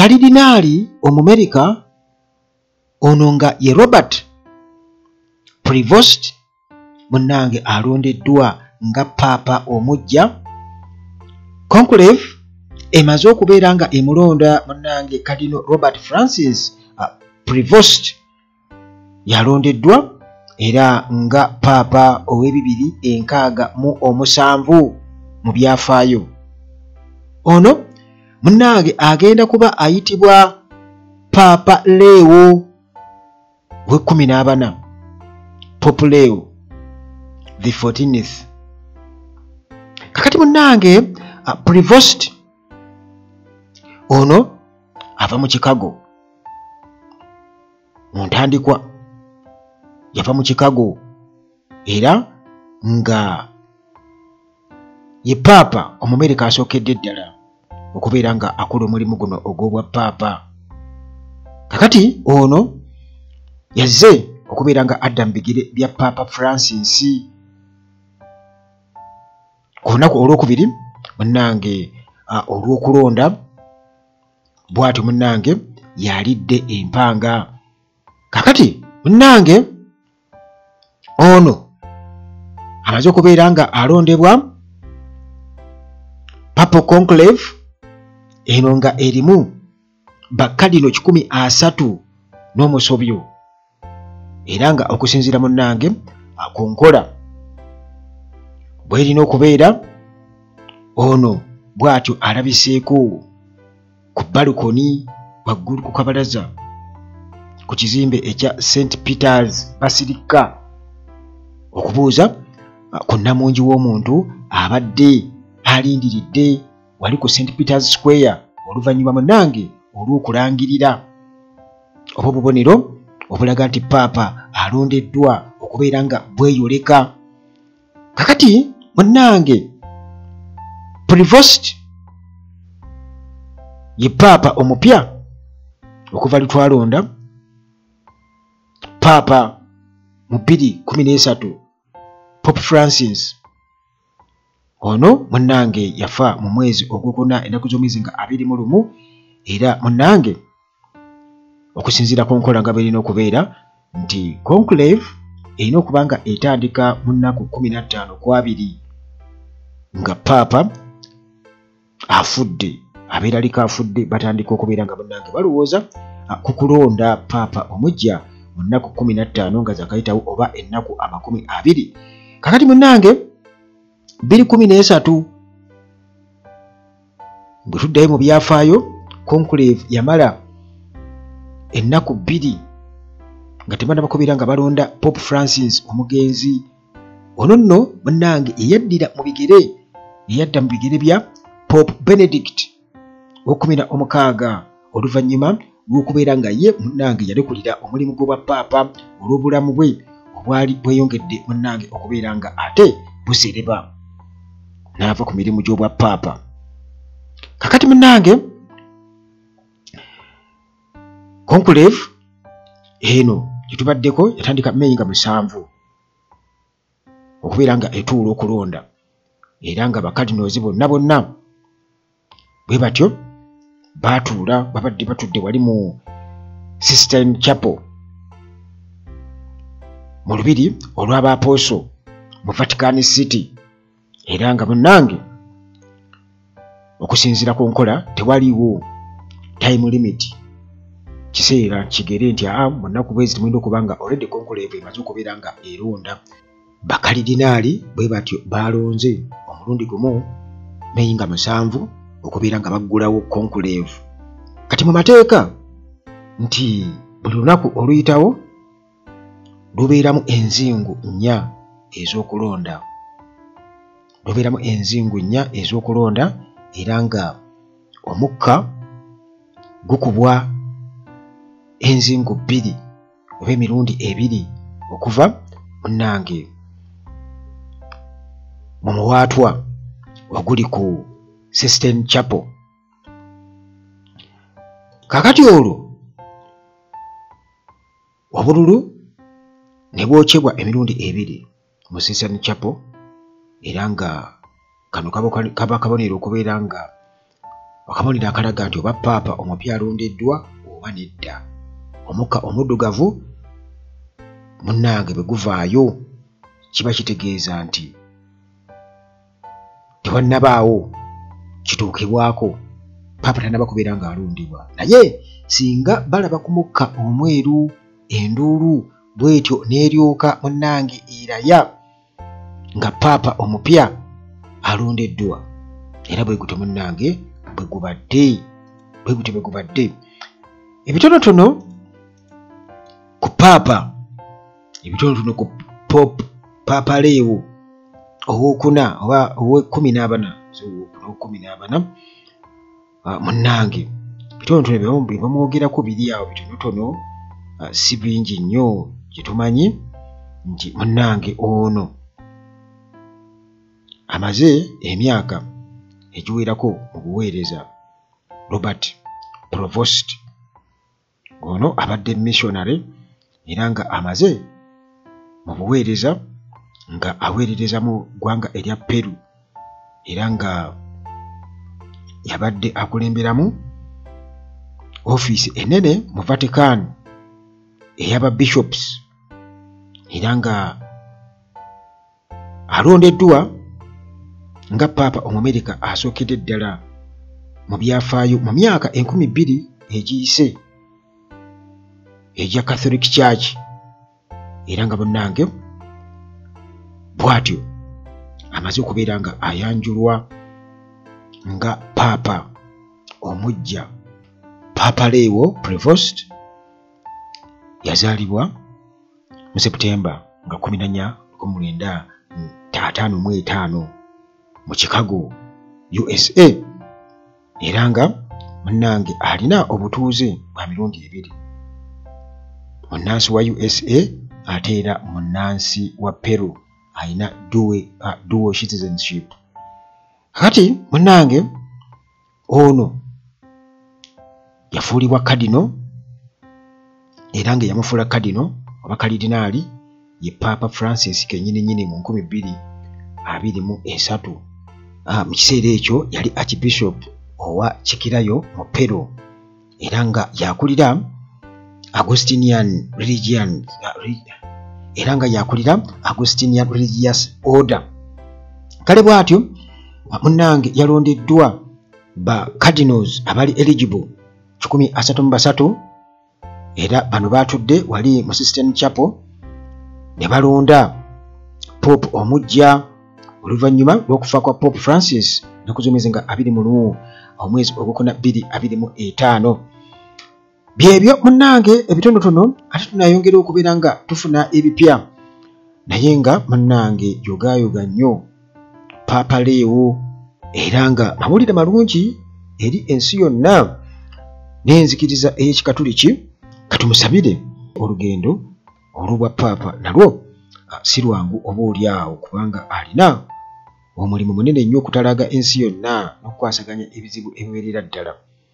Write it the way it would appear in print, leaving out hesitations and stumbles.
Kalidinaali Omumerika ono nga ye Robert Prevost munnange alondeddwa nga paapa omujja. Conclave emaze okubeera nga emulonda munnange Cardinal Robert Francis Prevost yalondeddwa era nga paapa ow'e267 mu byafaayo. Ono munnange agenda kuba ayitibwa Paapa Leo we14, Pope Leo the 14th. Kakati munnange Prevost ono ava mu Chicago mu ntandikwa, yava mu Chicago era nga ye paapa Omumerika asookedde ddala okubeera nga akola omulimu guno ogw'obwa paapa. Kakati ono yazze okubeera nga adda mu bigere bya Paapa Francis ku lunaku olwokubiri munnange olw'okulonda. Bw'atyo munnange yalidde empanga. Kakati munnange ono amaze okubeera nga alondebwa Papal Conclave eno nga erimu bakadino 130 n'omusobyo, era nga okusinziira munnange ku nkola bw'erina okubeera, ono bw'atyo alabiseeko ku balcony waggulu ku kabalaza ku kizimbe ekya St Peters Basilica okubuuza ku nnamungi w'omuntu abadde alindiridde wali ku St Peters Square oluvannyuma munnange olw'okulangirira oba obubonero obulaga nti paapa alondeddwa okubeera nga bweyoleka. Kakati munnange Prevost ye paapa omupya okuva lwe twalonda paapa mu 2013. Pope Francis ono munnange yafa mu mwezi ogwokuna ennaku z'omwezi nga 21, era munnange okusinziira ku nkola nga bwerina okubeera nti conclave erina okuba nga etandika mu nnaku 15 ku 2 nga paapa afudde, abeera aliko afudde, batandika okubeera nga munnange balowooza ku kulonda paapa omujja mu nnaku 15 nga zakayitawo oba ennaku 20. Kakati munnange 2013 bwe tuddayo mu byafaayo, conclave yamala ennaku 2 nga tebannaba kubeera nga balonda Pope Francis omugenzi. Ono nno munnange eyaddira mu bigere, eyadda mu bigere bya Pope Benedict ow'16 oluvannyuma lw'okubeera nga ye munnange yalekulira omulimu gw'obwa paapa olw'obulamu bwe obwali bweyongedde munnange okubeera nga ate busereba, n'ava ku mirimu gy'obwa paapa. Kakati munnange conclave eno gyetubaddeko yatandika May nga 7 okubeera nga etuula okulonda, era nga bakadinoozi bonna bonna bwe batyo baatuula, babadde batudde wali mu Sistine Chapel mu lubiri olw'Abapooso mu Vatican City, era nga munnange okusinziira ku nkola tewaliiwo time limit, kiseera kigere nti aa mu nnaku bwezi temulina okuba nga already conclave emaze okubeera nga eronda. Bakalidinaali bwe batyo balonze omulundi gumu May nga 7 okubeera nga baggulawo conclave. Kati mu mateeka nti buli lunaku oluyitawo lubeeramu enzingu 4 ez'okulonda, lubeeramu enzingu 4 ez'okulonda, era nga omukka gukubwa enzingu 2 oba emirundi 2 okuva munnange mu muwaatwa oguli ku Sistine Chapel. Kakati olwo obululu ne bwokyebwa emirundi 2 mu Sistine Chapel, era nga kano kaba kabonero okubeera nga Akabonero akalaga nti oba paapa omupya alondeddwa oba nedda. Omukka omuddugavu munnange bwe guvaayo kiba kitegeeza nti tewannabaawo kituukibwako, paapa tannaba kubeera ng'alondebwa. Naye singa balaba ku mukka omweru, enduulu bw'etyo n'eryoka munnange eraya nga paapa omupya alondeddwa. Era bwe gutyo munnange bwe gubadde, bwe gutyo bwe gubadde. Ebitonotono ku paapa, ebitonotono ku Pope Paapa Leo owookuna oba ow'ekkumi n'abana, so ow'ekkumi n'abana munnange bitonotono bye bamwogerako biri awo bitonotono, si bingi nnyo gye tumanyi nti munnange ono amaze emyaka egiwerako mu buweereza. Robert Prevost ono abadde missionary era nga amaze mu buweereza nga aweerereza mu ggwanga erya Peru, era nga yabadde akulemberamu ofiisi ennene mu Vatican ey'aba bishops, era nga alondeddwa nga paapa Omumerika asookedde ddala mu byafaayo mu myaka 2000 egiyise egya Catholic Church. Era nga munnange bw'atyo amaze okubeera nga ayanjulwa nga paapa omuggya. Paapa Leo Prevost yazaalibwa mu September nga 14 1955 mu Chicago, USA, era nga munnange alina obutuuze bwa mirundi ebiri, munnansi wa USA ate era munnansi wa Peru, alina dual citizenship. Kati munnange ono yafuulibwa kadino, era nga yamufuula kadino oba kalidinaali ye Paapa Francis kennyini mu 2023. Mu kiseera ekyo yali Archbishop owa Chiclayo mu Peru, era nga yakulira Augustinian religion, era nga yakulira Augustinian Religious Order. Kale bw'atyo munnange yalondeddwa ba cardinals abali eligible 133, era bano baatudde wali mu Sistine Chapel ne balonda Pope omuggya oluvannyuma lw'okufa kwa Pope Francis ennaku z'omwezi nga 21 omwezi ogwokuna 2025. Byebyo munnange ebitonotono, ate tunayongera okubeera nga tufuna ebipya. Naye nga munnange yogaayoga nnyo Paapa Leo, era nga mawulire malungi eri ensi yonna n'enzikiriza ey'Ekikatuliki. Katumusabire olugendo olw'obwa paapa nalwo si lwangu oba oli awo, kubanga alina omulimu munene nnyo okutalaga ensi yonna n'okukwasaganya ebizibu ebiwerera ddala.